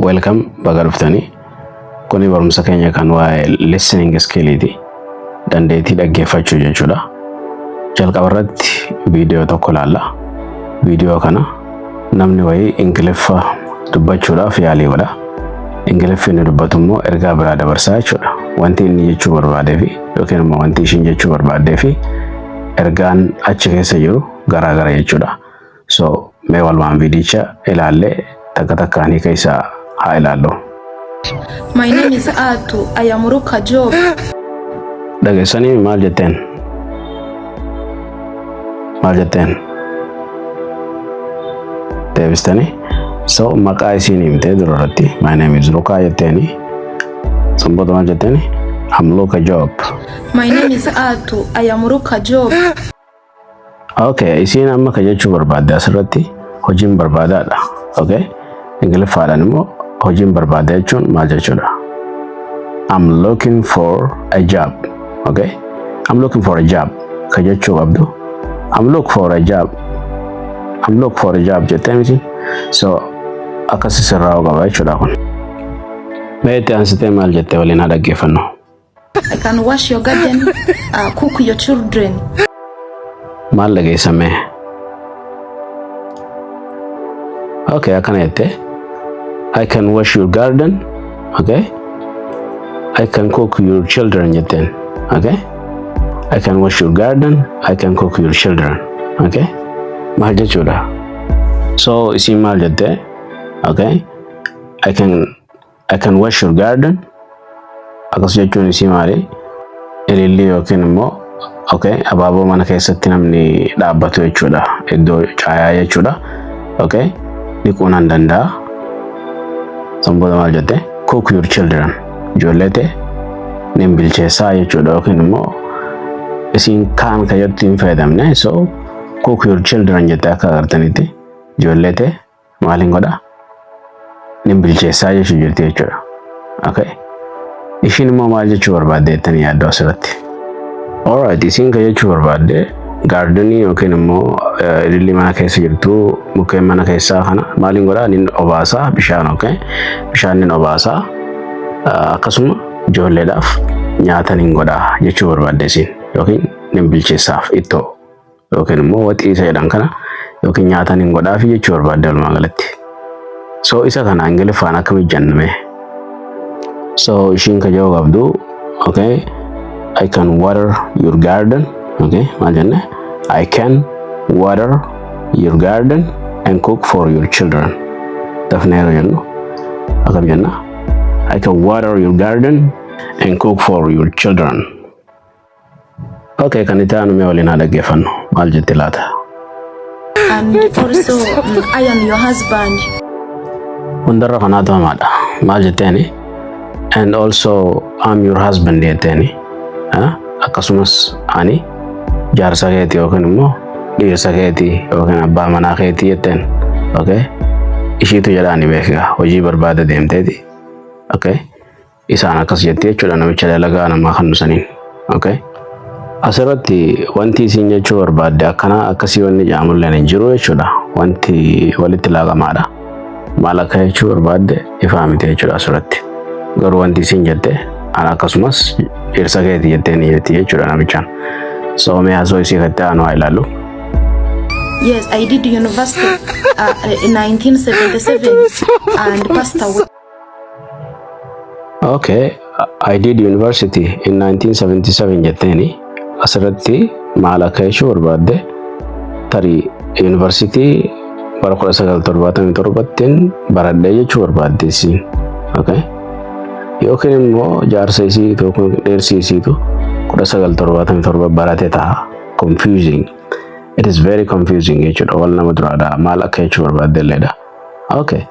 Welcome, baga dhuftanii. Kuni barumsa keenya kan waa'ee listening skilliiti. Dandeettii dhaggeeffachuu jechuudha. Jalqaba irratti viidiyoo tokko ilaalla. Viidiyoo kana namni wayii Ingiliffa dubbachuudhaaf yaalii godha. Ingiliffi inni dubbatu immoo ergaa biraa dabarsaa jechuudha. Wanti inni jechuu barbaadee fi yookiin immoo wanti ishiin jechuu barbaaddee fi ergaan achi keessa jiru garaa gara jechuudha. So mee walumaan viidicha ilaallee takka takkaan hiika isaa haa ilaallu. My name is Atu. I am Ruka Job. Dhageessanii maal jetteen? Maal jetteen? Deebistanii? So maqaa isiin himtee dura irratti "My name is Rukaa" jetteeni. San booda maal jetteeni? "I'm Luka Job." My name is Atu. I am Ruka Job. Okay, isiin amma ka jechuu barbaadde asirratti hojiin barbaadaadha. Okay? Ingiliffaadhaan immoo hojiin barbaada jechuun maal jechuudha? "I'm looking for a job." Okay? "I'm looking for a job" ka jechuu qabdu. "I'm look for a job. I'm look for a job" jettee miti. So akkasi sirraa'uu qaba jechuudha kun. Mee itti aansitee maal jettee waliin haa dhaggeeffannu. I can wash your garden, cook your children. Maal dhageessame? Okay, akkana jettee. "I can wash your garden." Okay. "I can cook your children" jetteen. Okay. "I can wash your garden. I can cook your children." Okay. Maal jechuudha? So isiin maal jettee? Okay. "I can wash your garden." Akkas jechuun isii maali? Ilillii yookiin immoo, okay, abaaboo mana keessatti namni dhaabbatu jechuudha. Iddoo caayaa jechuudha. Okay. Dhiquu nan danda'a. San booda maal jette? "Cook your children." Ijoollee ta'e nin bilcheessaa jechuudha yookiin immoo isiin kaan kan jettu hin fayyadamne. So "cook your children" jette. Akka agartanitti ijoollee ta'e maaliin godha? Nin bilcheessaa jechuu jirti jechuudha. Okay. Ishiin immoo maal jechuu barbaadde jettanii yaaddoo asirratti? Alright, isiin kan jechuu barbaadde gardenii yookiin immoo ilillii mana keessa jirtu, mukkeen mana keessaa kana maaliin godhaa? Nin obaasaa bishaan, okay? Bishaan nin obaasaa, akkasuma ijoolleedhaaf nyaata nin godhaa jechuu barbaadde isiin, yookiin nin bilcheessaaf ittoo yookiin immoo waxii isa jedhan kana yookiin nyaata nin godhaafi jechuu barbaadde walumaa galatti. So isa kana Ingiliffaan akkamitti jenname? So ishiin ka jedhu qabdu, okay, "I can water your garden." Okay, maal jenne? "I can water your garden and cook for your children." Dafnee yeroo jennu akkam jenna? "I can water your garden and cook for your children." Okay, kan itti aanu mee waliin haa dhaggeeffannu. Maal jetti laata? And also, I am your husband. Hundarra kanaatu hamaadha. Maal jetteeni? "And also I'm your husband" jetteeni. Akkasumas ani jaarsa keetii yookiin immoo dhiirsa keetii yookiin abbaa manaa keetii jetteen. Okay? Ishiitu jedhaani beekaa hojii barbaada deemteeti. Okay? Isaan akkas jettee jechuudha namicha dalagaa namaa kan saniin. Okay? Asirratti wanti isiin jechuu barbaadde akkana akkasii wanni jaamulleen hin jiru jechuudha. Wanti walitti laaqamaadha. Maal akka jechuu barbaadde ifaa miti jechuudha asirratti. Garuu wanti isiin jette ana akkasumas dhirsa keeti jettee ni jetti jechuudha namichaan. So mee haasoo isii katti aanu haa ilaallu. Yes, I did university in 1977 and passed away. Okay, "I did university in 1977" jetteeni. Asirratti maal akka jechuu barbaadde, tarii yuunivarsiitii bara 1977tti baradhee jechuu barbaadde isiin. Okay? Yookiin immoo jaarsa isii yookiin dhirsi isiitu 1977 barate ta'a. Confusing. It is very confusing jechuudha. Wal nama duraadha. Maal akka jechuu barbaadde illeedha. Okay.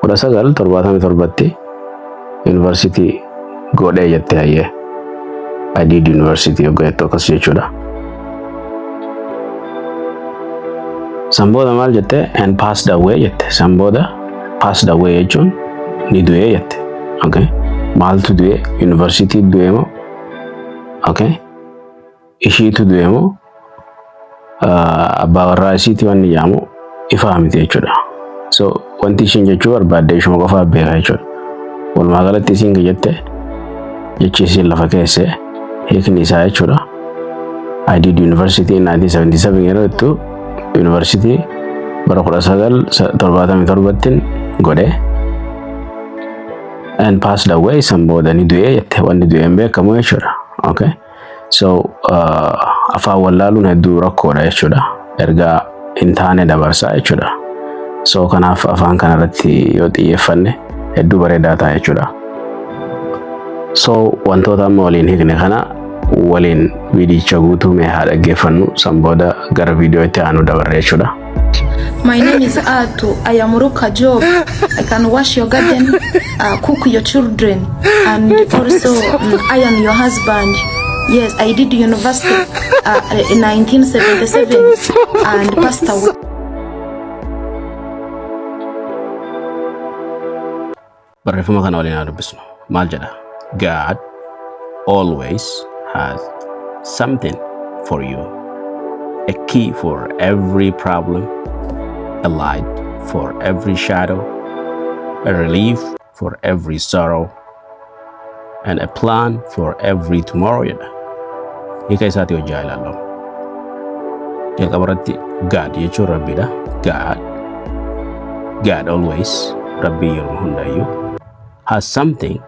1977tti yuunivarsiitii godhee jettee hayyee. "I did university" yoggaa jettu akkas jechuudha. San booda maal jette? "And passed away" jette. San booda "passed away" jechuun ni du'ee jette. Okay. Maaltu du'e? Yuunivarsiitii du'e moo? Okay. Ishiitu du'e moo? Abbaa warraa isiitii wanni jedhamu ifaa miti jechuudha. So wanti ishiin jechuu barbaadde ishuma qofaaf beeka jechuudha. Walumaa galatti isiin jette, jechi isiin lafa keesse hiikni isaa jechuudha. "I did university in 1977" yeroo jettu, university bara 1977tti godhe, "and passed away", san booda ni du'ee jette. Wanni du'e hin beekamu jechuudha. Okay. So afaan wallaaluun hedduu rakkoodha jechuudha. Ergaa hin taane dabarsaa jechuudha. So kanaaf afaan kanarratti yoo xiyyeeffanne hedduu bareedaa ta'a jechuudha. So wantoota amma waliin hiikne kana waliin viidiyicha guutuu mee haa dhaggeeffannu, san booda gara viidiyoo itti aanu dabarre jechuudha. My name is Atu. I am Ruka Job. I can wash your garden, cook your children, and also iron your husband. Yes, I did university in 1977 and passed away. Barreeffama kana waliin haa dubbisnu. Maal jedha? "God always has something for you. A key for every problem, a light for every shadow, a relief for every sorrow, and a plan for every tomorrow" jedha. Hiika isaatii hojii haa ilaallu. Jalqaba irratti God jechuun Rabbiidha. God, God always, Rabbii yeroo hundayyuu, "has something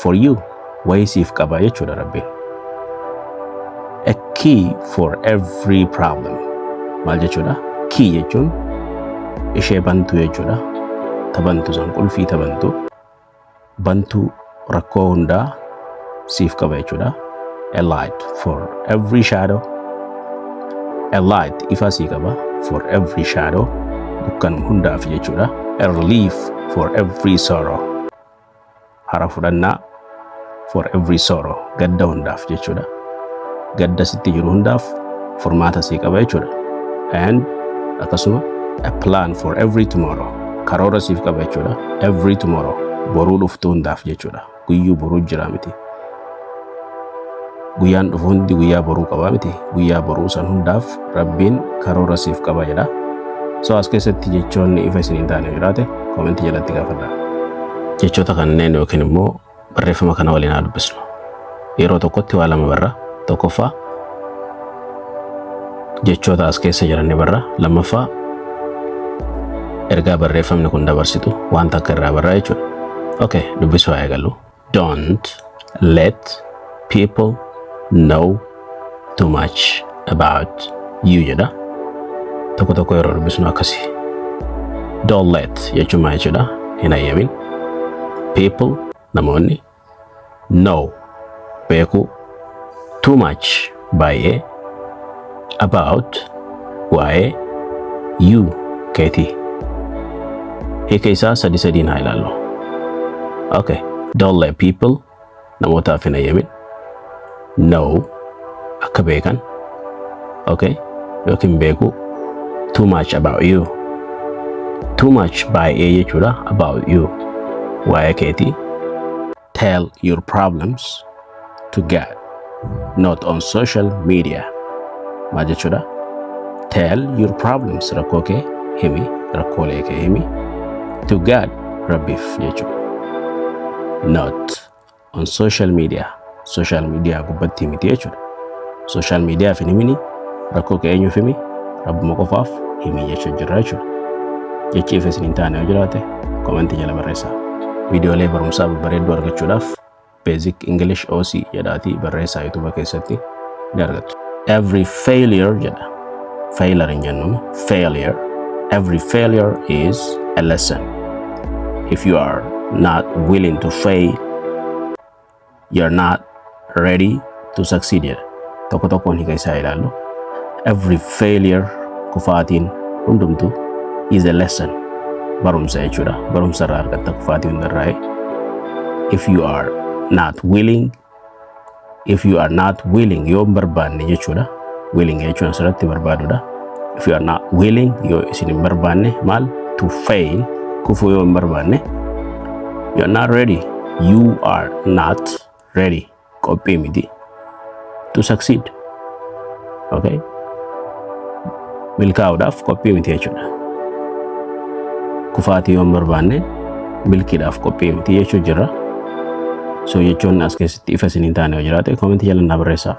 for you", wayii siif qaba jechuudha Rabbiin. "A key for every problem" maal jechuudha? Key jechuun ishee bantuu jechuudha. Tabantu san, qulfii tabantu, bantuu rakkoo hundaa siif qaba jechuudha. "A light for every shadow", a light ifa sii qaba, "for every shadow" dukkan hundaaf jechuudha. "A relief for every sorrow", hara fudhannaa, "for every sorrow" gadda hundaaf jechuudha. Gadda sitti jiru hundaaf furmaata sii qaba jechuudha. And akkasuma "a plan for every tomorrow", karoora siif qaba jechuudha. "Every tomorrow" boruu dhuftu hundaaf jechuudha. Guyyuu boruu jira miti. Guyyaan dhufu hundi guyyaa boruu qaba miti. Guyyaa boruu san hundaaf Rabbiin karoora siif qaba jedha. So as keessatti jechoonni ifa isin hin taane jiraate koomentii jalatti gaafadha. Jechoota kanneen yookiin immoo barreeffama kana waliin haa dubbisnu. Yeroo tokkotti waa lama barra. Tokkoffaa, jechoota as keessa jiran ni barra. Lammaffaa, ergaa barreeffamni kun dabarsitu wanta akka irraa barraa jechuudha. Okay, dubbisuu haa eegallu. "Don't let people know too much about you" jedha. Tokko tokko yeroo dubbisnu akkasi. "Don't let" jechuun maal jechuudha? Hin hayyamin. "People" namoonni, "know" beekuu, "too much" baay'ee, "about" waa'ee, "you" keetii. Hiika isaa sadi sadiin haa ilaallu. Okay. "Don't let people" namootaaf hin hayyamin. "Know" akka beekan. Okay. Yookiin beekuu. "Too much about you". "Too much" baay'ee jechuudha. "About you" waa'ee keetii. "Tell your problems to God, not on social media." Maal jechuudha? "Tell your problems" rakkoo kee himi, rakkoolee kee himi, "to God" Rabbiif jechuudha. "Not on social media", social media gubbatti miti jechuudha. Social mediaaf hin himini, rakkoo kee eenyuuf himi? Rabbuma qofaaf himi jechuu jirra jechuudha. Jechi ifa isin hin taane yoo jiraate komentii jala barreessaa. Viidiyoolee barumsaa babbareedduu argachuudhaaf Basic English OC jedhaatii barreessaa, YouTube keessatti ni argattu. "Every failure" jedha. Failure hin jennuun, failure. "Every failure is a lesson. If you are not willing to fail, you're not ready to succeed" jedha. Tokko tokkoon hiika isaa ilaallu. "Every failure" kufaatiin hundumtu, "is a lesson" barumsa jechuudha. Barumsa irraa argatta kufaatii hundarraa. "If you are not willing", "if you are not willing" yoo hin barbaanne jechuudha. "Willing" jechuun asirratti barbaadudha. "If you are not willing" yoo isin hin barbaanne maal? "To fail" kufuu yoo hin barbaanne, "you are not ready", "you are not ready" qophii miti, "to succeed". Okay, milkaa'uudhaaf qophii miti jechuudha. Kufaatii yoo hin barbaanne Milkiidhaaf qophii miti jechuu jirra. So jechoonni as keessatti ifa isin hin taane yoo jiraate, comment jala naa barreessaa.